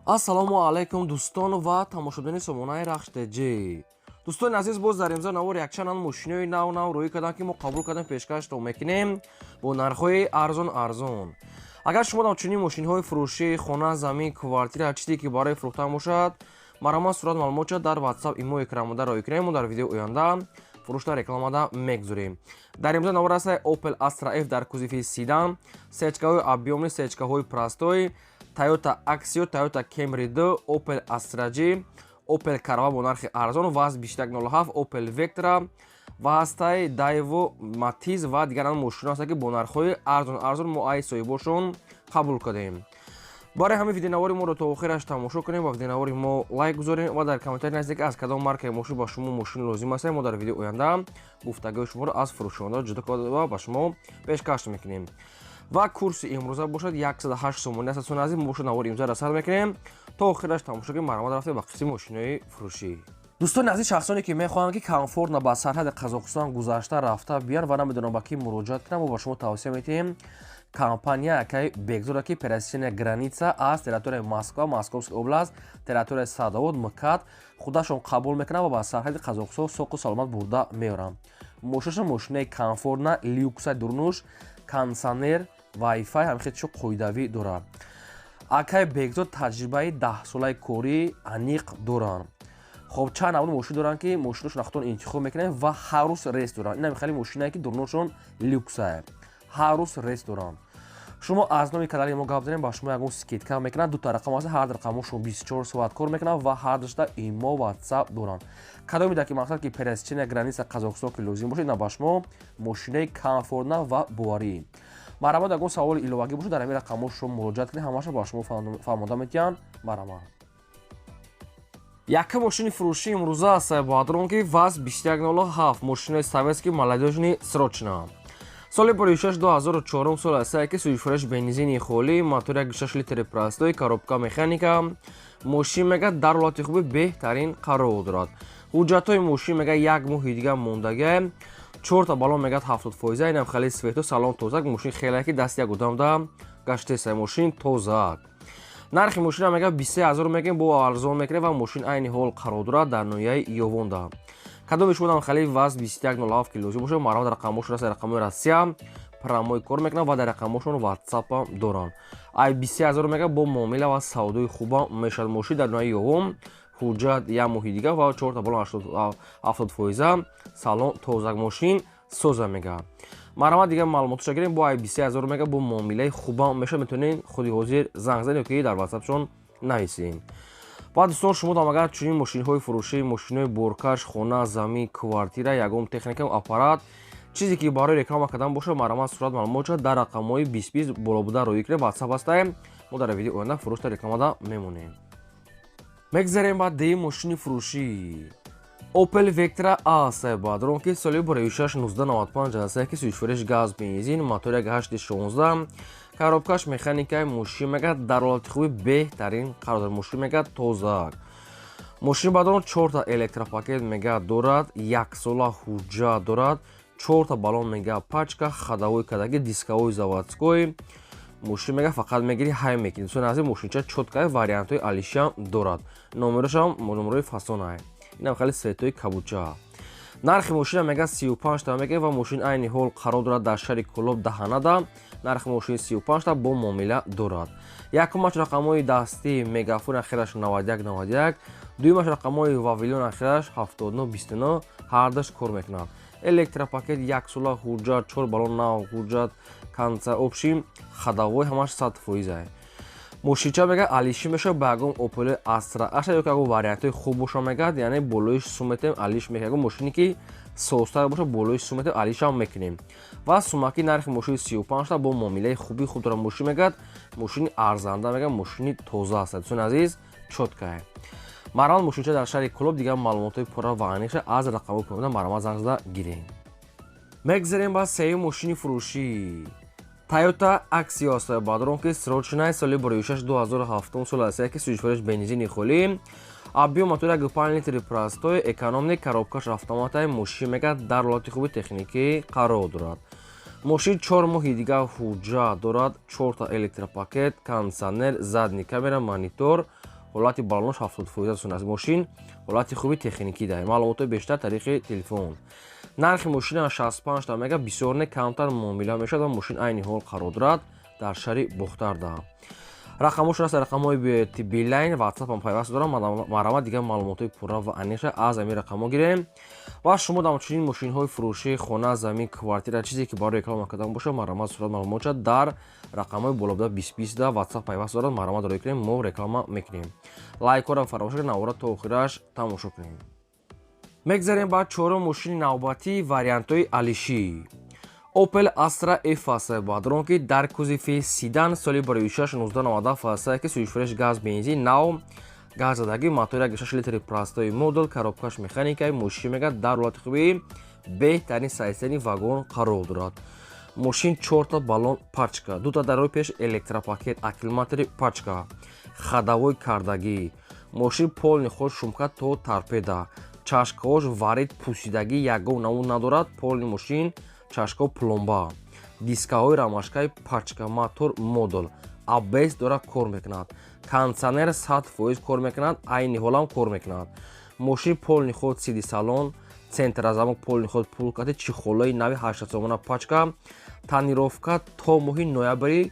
Ассалому алайкум, дӯстон ва тамошобинони сомонаи Рахш ТЖ. Дӯстони азиз, боз дар имзо навор якчанд мошинои нав нав рӯӣ кардам, ки мо қабул кардем, пешкаштон мекунем бо нархҳои арзон арзон. Агар шумо дар чунин мошинҳои фурӯшӣ, хона, замин, квартира, ҳар чизе ки барои фурӯхтан бошад, марҳамат, сурат, маълумотша дар WhatsApp, имо экранмода роӣ кунем. Мо дар видеои оянда фурӯшта рекламада мегузорем. Дар имзо навор аст Opel Astra F дар кузови седан, сечкаҳои объёмный, сечкаҳои простой, Toyota Axio, Toyota Camry 2, Opel Astra G, Opel Karva бо нархи арзон, ВАЗ 2107, Opel Vectra ва ҳастай Daewoo Matiz ва дигар мошино ҳастанд, ки бо нархҳои арзон арзон мо ай соҳибошон қабул кардем. Барои ҳамин видеонавори моро то охираш тамошо кунем ва видеонавори мо лайк гузорем ва дар комментарий нависед, ки аз кадом маркаи мошин ба шумо мошин лозим аст. Мо дар видеои оянда гуфтагои шуморо аз фурӯшонда ҷудо карда ва ба шумо пешкаш мекунем. Ва курси имрӯза бошад 108 сомонӣ аст. Дӯстони азиз, мо бошад навори имрӯза расад мекунем, то охираш тамошо кунем. Марҳамат, рафтем ба қисми мошинои фурӯшӣ. Дӯстони азиз, шахсоне ки мехоҳанд, ки комфортно ба сарҳади Қазоқистон гузашта рафта биёянд ва намедонам ба кӣ муроҷиат кунам, мо ба шумо тавсия медиҳем компания акаи Бекзода, ки пересечения граница аз территорияи Москва, Московская область, территорияи Садовод, МКАД худашон қабул мекунанд ва ба сарҳади Қазоқистон соқу саломат бурда меоранд. Мошинаша мошинаи комфортна, люкса, дурнуш, кондитсионер, вайфай, ҳамихел чизо қоидавӣ дорад. Акаи Бекзод таҷрибаи 10-солаи корӣ аниқ доранд. Хоб, чанд намуд мошин доранд, ки мошиношон худтон интихоб мекунед ва ҳар рӯз рейс доранд. Инам хеле мошинае, ки дурношон люксае, ҳар рӯз рейс доранд. Шумо аз номи канали мо гап занем, ба шумо ягон скидка мекунанд. Дута рақам аст, ҳар рақамошон 24 соат кор мекунанд ва ҳар душта имо, WhatsApp доранд. Кадоме ки мақсад, ки пересечения граница Қазоқистон ки лозим бошад, ина ба шумо мошинаи комфортна ва боварӣ. Марҳамат, ягон саволи иловагӣ бошад, дар ҳамин рақамҳо шумо муроҷиат кунед, ҳамаша ба шумо фаҳмода метиҳанд. Марҳамат. Якум мошини фурӯшии имрӯза аст, бадрон, ки ВАЗ 2107, мошинаи советский, молодёжный, срочно, соли 56, 2004 сол аст, ки сӯзишвориш бензини холӣ, мотор 1,6 литри простой, коробка механика. Мошин мега дар ҳолати хуби беҳтарин қарор дорад. Ҳуҷҷатҳои мошин мега як моҳи дига мондага, чорта баллон мегад 70%. Инам хеле свету, салон тозак, мошин хеле ки дасти як одамда гаштеса, мошин тозак. Нархи мошина мега 23 000 мегем, бо арзон мекунем ва мошин айни ҳол қарор дорад дар ноҳияи Ёвонда. Кадоми шумо хеле ВАЗ 2107 ки лозим бошад, марҳамат, рақамҳошон аст, рақамҳои Россия, прямой кор мекунанд ва дар рақамҳошон WhatsApp доранд. Ай 23 000 мега бо муомила ва савдои хуба мешавад. Мошин дар ноҳияи Ёвон, ҳуҷҷат як моҳи дига ва чорта баллон 70%, салон тозак, мошин соза мега. Марҳамат, дигар маълумотоша гирем. Бо ай 23 000 мега бо муомилаи хуба мешавад. Метавонед худи ҳозир занг занед ё ки дар WhatsApp-шон нависед. Ва дӯстон, шумо дам агар чунин мошинҳои фурӯшӣ, мошинҳои боркаш, хона, замин, квартира, ягон техника, аппарат, чизе ки барои реклама кардан бошад, марҳамат, сурат, маълумотша дар рақамҳои 20 20 боло буда роӣ кунед. WhatsApp ҳастаем. Мо дар видеои оянда фурӯшта рекламада мемонем. Мегзарем ба дуюм мошини фурӯшӣ. Opel Vectra A бадрон, ки соли 2006, 1995 аст, ки сӯзишвориш газ, бензин, мотор 1.8 16, коробкаш механикаи. Мошин мега дар ҳолати хуби беҳтарин қарор дорад. Мошин мега тозак. Мошин бадрон чорта электропакет мега дорад, яксола ҳуҷҷат дорад, чорта баллон мега пачка, ходовой кадаги, дисковой заводской. Мошин мега фақат мегири, ҳай мекунӣ. Дӯстони азиз, мошинча чёткая, вариантҳои алишиам дорад, номерошам номерои фасонае. Инам хеле светои кабуча. Нархи мошина мега 35 та мега ва мошин айни ҳол қарор дорад дар шаҳри Кӯлоб, Даҳанада. Нархи мошин 35 та, бо муомила дорад. Якумаш рақамҳои дастии мегафон, ахираш 91 91, дуюмаш рақамҳои Вавилон, ахираш 79 29, ҳардаш кор мекунад. Электропакет, яксола ҳуҷҷат, чор баллон нав, ҳуҷҷат канца, общий ходовой ҳамаш 100%. Мошинча мега алиши мешавад ба ягон Опел Астра аша ё ки ягон вариантҳои хуб боша мегад, яъне болои суметем, алиш мекунем. Ягон мошине ки созтар боша, болои суметем, алишам мекунем. Ва сумаки нархи мошини 35 та, бо муомилаи хуби худ дорад. Мошин мегад мошини арзанда, мега мошини тоза аст. Дӯстони азиз, чёткае. Марҳамат, мошинча дар шаҳри Кӯлоб. Дигар маълумотҳои пурра ва аниқша аз рақамҳои поёнда марҳамат занг зада гирем. Мегзарем ба сеюм мошини фурӯшӣ. Toyota Axio аст, бадрон, ки срочная, соли 2006, 2007 сол аст, ки сӯзишвориш бензини холӣ, объём мотор 1,5 литри простой, экономный, коробкаш автоматай. Мошин мега дар ҳолати хуби техникӣ қарор дорад. Мошин 4 моҳи дигар ҳуҷҷат дорад, чорта электропакет, кондитсионер, задний камера, монитор. Ҳолати баллонош 70% аст. Мошин ҳолати хуби техникӣ дорад. Маълумотҳои бештар тариқи телефон. Нархи мошина 65 та мега, бисёр не, камтар муомила мешавад ва мошин айни ҳол қарор дорад дар шаҳри Бохтарда. Рақамҳошон аст, рақамҳои Билайн, Ватсапам пайваст дорам. Марҳамат, дигар маълумотҳои пурра ва аниқша аз ҳамин рақамҳо гирем. Ва шумо дар чунин мошинҳои фурӯшӣ, хона, замин, квартира, чизе ки барои реклама кардан бошад, марҳамат, сурат, маълумотша дар рақамҳои болобуда 20 20 Ватсап пайваст дорад. Марҳамат, роӣ кунем, мо реклама мекунем. Лайкҳоро фаромӯш накунед, навора то охираш тамошо кунем. Мегзарем ба чорум мошини навбатӣ, вариантҳои алишӣ. Opel Astra F аст, бадрон ки дар кузови седан, соли 2006, 1997 аст, ки сӯзишвориш газ, бензин, нав газ задагӣ, мотори 1,6 литри, простой модел, коробкаш механикаи. Мошин мега дар ҳолати хуби беҳтарин состоянии вагон қарор дорад. Мошин чорта баллон пачка, дута дарои пеш электропакет, аккумулятори пачка, ходовой кардагӣ. Мошин полный ход, шумка то торпеда, чашкаҳош варид, пусидагӣ ягон намуд надорад. Полный мошин, чашкаҳо пломба, дискаҳои рамашкаи пачка, мотор модул, АБС дора, кор мекунад, кондитсионер 100% кор мекунад, айни ҳолам кор мекунад. Мошин полный ход, сиди салон, центрозамок, полный ход, пулкати, чехолои нави 800 сомона пачка. Тонировка то моҳи ноябри,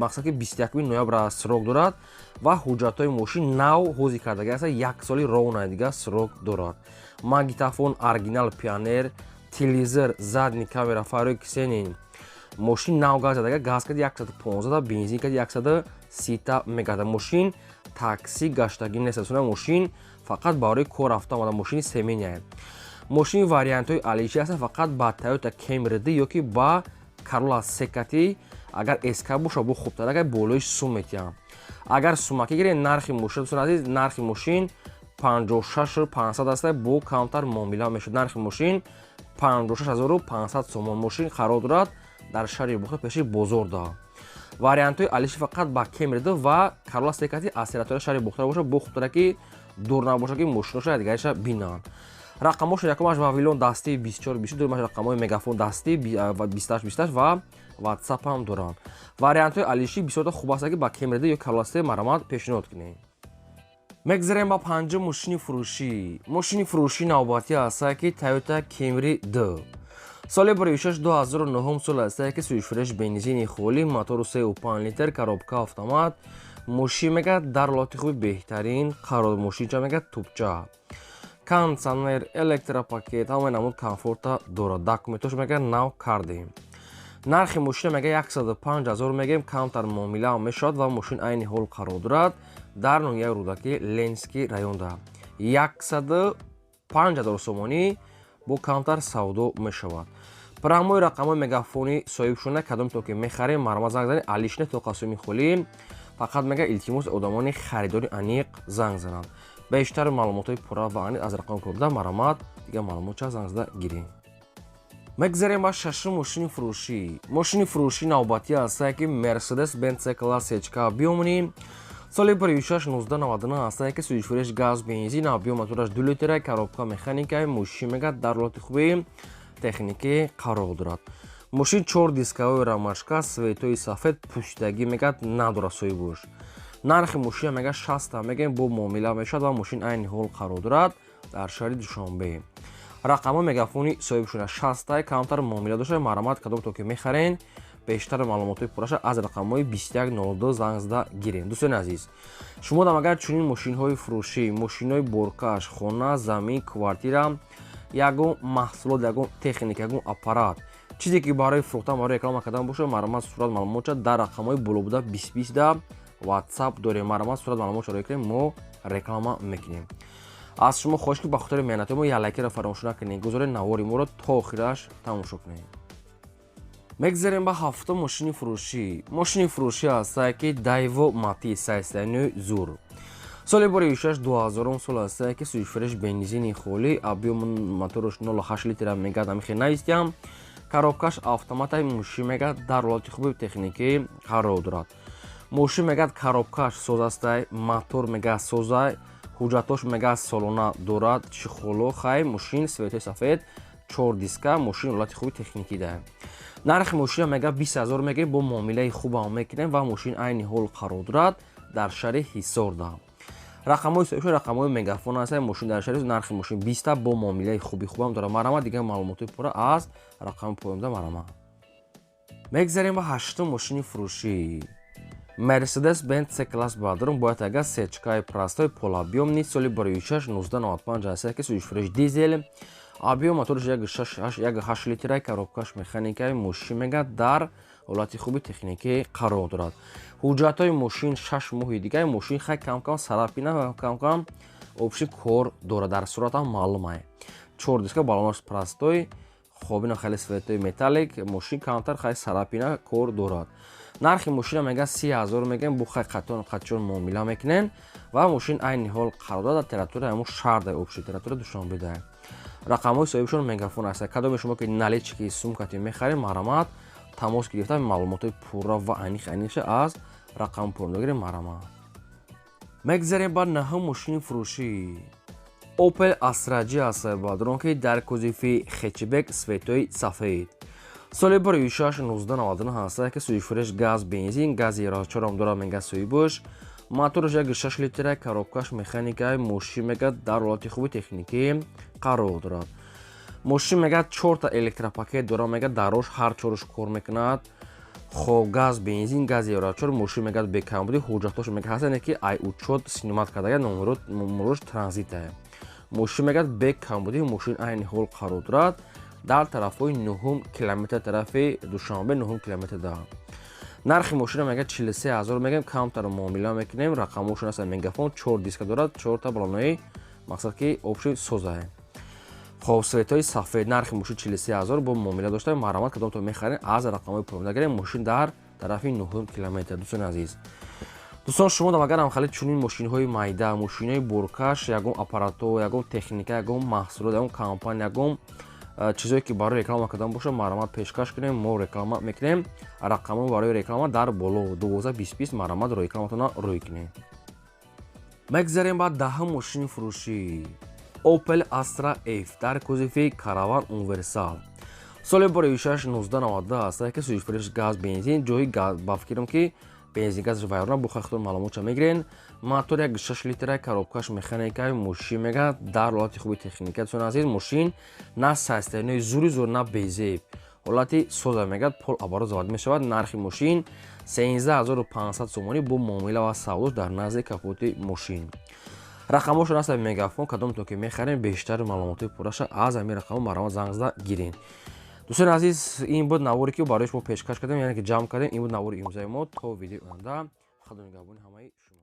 мақсад ки 21 ноябр срок дорад ва ҳуҷҷатҳои мошин нав ҳозир кардаги аст, як соли ровно дига срок дорад. Магнитофон оригинал Пионер, телевизор, задний камера, фарои ксенон. Мошин нав газ задага, газ кади 115, бензин кади 130 мегарда. Мошин такси гаштагӣ нест, суна мошин фақат барои кор рафта омада, мошини семейный. Мошини вариантҳои алиши аст, фақат ба Toyota Camry ё ки ба Corolla секати. Агар СК боша, бо хубтар, агар болои сум метиҳам. Агар сумакӣ гирем, нархи мошин, дӯстони азиз, нархи мошин 56 500 аст, бо камтар муомила мешуд. Нархи мошин 56 500 сомон. Мошин қарор дорад дар шаҳри Бухта, пеши бозорда. Вариантҳои алиши фақат ба Camry ва Corolla секати. Аз территорияи шаҳри Бухтара боша, бо хубтара, ки дур набоша, ки мошиноша дигариша бинанд. Рақамҳошо: якумаш Вавилон дастӣ 24 20, дуюмаш рақамҳои Мегафон дастӣ 28 28 ва Ватсап ҳам доранд. Вариантҳои алиши бисёрта хуб аст, ки ба Camry ё Corolla се марҳамат, пешниҳод кунед. Мегзарем ба панҷум мошини фурӯшӣ. Мошини фурӯшӣ навбатӣ аст, ки Toyota Camry D, соли 2006, 2009 сол аст, ки сӯзишвориш бензини холӣ, мотору 3,5 литр, коробка автомат. Мошин мега дар ҳолати хуби беҳтарин қарор. Мошинча мега тупча, кондитсионер, электропакет, ҳамаи намуд комфорта дорад. Документош мега нав кардем. Нархи мошина мега 105 ҳазор мегем, камтар муомила мешавад ва мошин айни ҳол қарор дорад дар ноҳияи Рӯдакӣ, Ленинский районда. 105 ҳазор сомонӣ, бо камтар савдо мешавад. Прямой рақамҳои мегафони соҳибшона, кадомто ки мехарем, марҳамат, занг занед. Алишне то қасуми холӣ фақат мега, илтимос, одамони харидори аниқ занг зананд. Бештар маълумотҳои пурра ва аниқ аз рақами пурда, марҳамат, дигар маълумотча занг зада гирем. Мегзарем ба шашум мошини фурӯшӣ. Мошини фурӯшӣ навбатӣ аст, ки Мерседес Бенц класс СЧК биёмонӣ, соли 2006, 1999 аст, ки сӯзишвориш газ, бензин, объём мотораш 2 литра, коробка механика. Мошин мега дар ҳолати хуби техникӣ қарор дорад. Мошин чор дискаҳои рамашка, светои сафед, пӯшидагӣ мегӯяд надорад соҳибош. Нархи мошина мега 60 мегӯем, бо муомила мешавад ва мошин айни ҳол қарор дорад дар шаҳри Душанбе. Рақамҳои мегафони соҳибшуда 60, камтар муомила дошта. Марҳамат, кадомто ки мехарен, бештар маълумотҳои пурраша аз рақамҳои 2102 занг зада гирем. Дӯстони азиз, шумо дам агар чунин мошинҳои фурӯшӣ, мошинҳои боркаш, хона, замин, квартира, ягон маҳсулот, ягон техника, ягон аппарат, чизе ки барои фурӯхтан, барои реклама кардан бошад, марҳамат, сурат, маълумотша дар рақамҳои боло буда 20 20 Ватсап дорем. Марҳамат, сурат, маълумотша роӣ кунем, мо реклама мекунем. Аз шумо хоҳиш, ки ба хотири меҳнати мо як лайкиро фаромӯш накунед, гузоред, навори моро то охираш тамошо кунед. Мегзарем ба ҳафтум мошини фурӯшӣ. Мошини фурӯшӣ ҳастае, ки Дайво Матиз, состоянии зур, соли 2006, 2000 сол ҳастае, ки сӯзишвориш бензини холӣ, объём мотораш 0,8 литра мегад, амихе навистиям, коробкаш автоматай. Мошин мегад дар ҳолати хуби техникӣ қарор дорад. Мошин мегад коробкаш соз астай, мотор мегад созай, ҳуҷҷатош мегад солона дорад, чехоло хай. Мошин светои сафед, чор диска, мошин ҳолати хуби техникӣ дорад. Нархи мошина мега 20 000 мегирем, бо муомилаи хубам мекунем ва мошин айни ҳол қарор дорад дар шаҳри Ҳисорда. Рақамҳои соҳибшон, рақамҳои Мегафон аст. Мошин дар шаҳри, нархи мошин 20, бо муомилаи хуби хубам дорад. Марҳамат, дигар маълумотҳои пурра аз рақами поёнда, марҳамат. Мегзарем ба ҳаштум мошини фурӯшӣ. Мерседес Бенц С класс бадрум, бояд агар сечкаи простой, полуобъёмный, соли 2006, 1995 аст, ки сӯзишфурӯш дизел, объём моторш 1,8 литра, коробкаш механикаи. Мошин мега дар ҳолати хуби техникӣ қарор дорад. Ҳуҷҷатҳои мошин 6 моҳи дигар. Мошин хай кам-кам царапина, кам-кам общий кор дорад, дар суратам маълумае. Чор диска, балонаш простой. Хобина хеле светои металлик. Мошин камтар хай царапина кор дорад. Нархи мошина мега 30 000 мегӯем, бу хай қатон қатчон муомила мекунен. Ва мошин айни ҳол қарор дорад дар территорияи ҳамун шаҳр, дар общий территория Душанбе. Да рақамҳои соҳибшон Мегафон аст. Кадоме шумо ки налички сумкати мехарем, марҳамат, тамос гирифта, маълумотҳои пурра ва аниқ аниқша аз рақами поён гирем, марҳамат. Мегзарем ба наҳум мошини фурӯшӣ. Opel Astra J аст, бадрон, ки дар кузови хэтчбек, светои сафед, соли 2006, 1999 ҳаст, ки сӯзишфурӯш газ, бензин, гази чорам дорад, мега соҳибош. Мотораш 1,6 литра, коробкаш механикаи. Мошин мега дар ҳолати хуби техникӣ қарор дорад. Мошин мега чорта электропакет дорад, мега дарош ҳар чораш кор мекунад. Хоб, газ, бензин, гази чор. Мошин мега бекамбуди, ҳуҷҷатҳош мега ҳастане, ки ай учёт снимать кардага, номерош транзита. Мошин мега бекамбуди. Мошин айни ҳол қарор дорад дар тарафҳои нуҳум километр, тарафи Душанбе, нуҳум километр. Да нархи мошина мега 43 000 мегем, камтар муомила мекунем. Рақамҳошон аст Мегафон, чор диска дорад, чорта балонои, мақсад ки общий созае. Хоб, светҳои сафед. Нархи мошин 43 000, бо муомила дошта. Марҳамат, кадомто мехарем, аз рақамҳои поён нагирем. Мошин дар тарафи нуҳум километр. Дӯстони азиз, дӯстон, шумо агарам хеле чунин мошинҳои майда, мошинҳои боркаш, ягон аппаратҳо, ягон техника, ягон маҳсулот, ягон компания, ягон чизое ки барои реклама кардан бошад, марҳамат, пешкаш кунем, мо реклама мекунем. Рақамҳо барои реклама дар боло 12 20 20. Марҳамат, рекламатона рӯй кунем. Мегзарем ба даҳум мошини фурӯшӣ. Opel Astra F дар кузови караван универсал, соли 2006, 1992 аст, ки сӯзишфурӯш газ, бензин, ҷои ба фикрам ки бензин газаш вайрона, бо хахтон маълумотша мегирен. Мотор 1,6 литра, коробкаш механика. Мошин мега дар ҳолати хуби техника. Дӯстони азиз, мошин на состояниеи зури зур, на безеб, ҳолати соза, мегӯяд полуоборот завод мешавад. Нархи мошин 13 500 сомонӣ, бо муомила ва савдош дар назди капоти мошин. Рақамҳошон аст Мегафон. Кадомтон ки мехарем, бештари маълумотҳои пурраша аз ҳамин рақамҳо марҳамат занг зада гирен. Дӯстони азиз, ин буд наворе ки барои шумо пешкаш кардем, яъне ки ҷамъ кардем. Ин буд навори имрӯзаи мо. То видеои оянда, худо нигаҳбони ҳамаи шумо.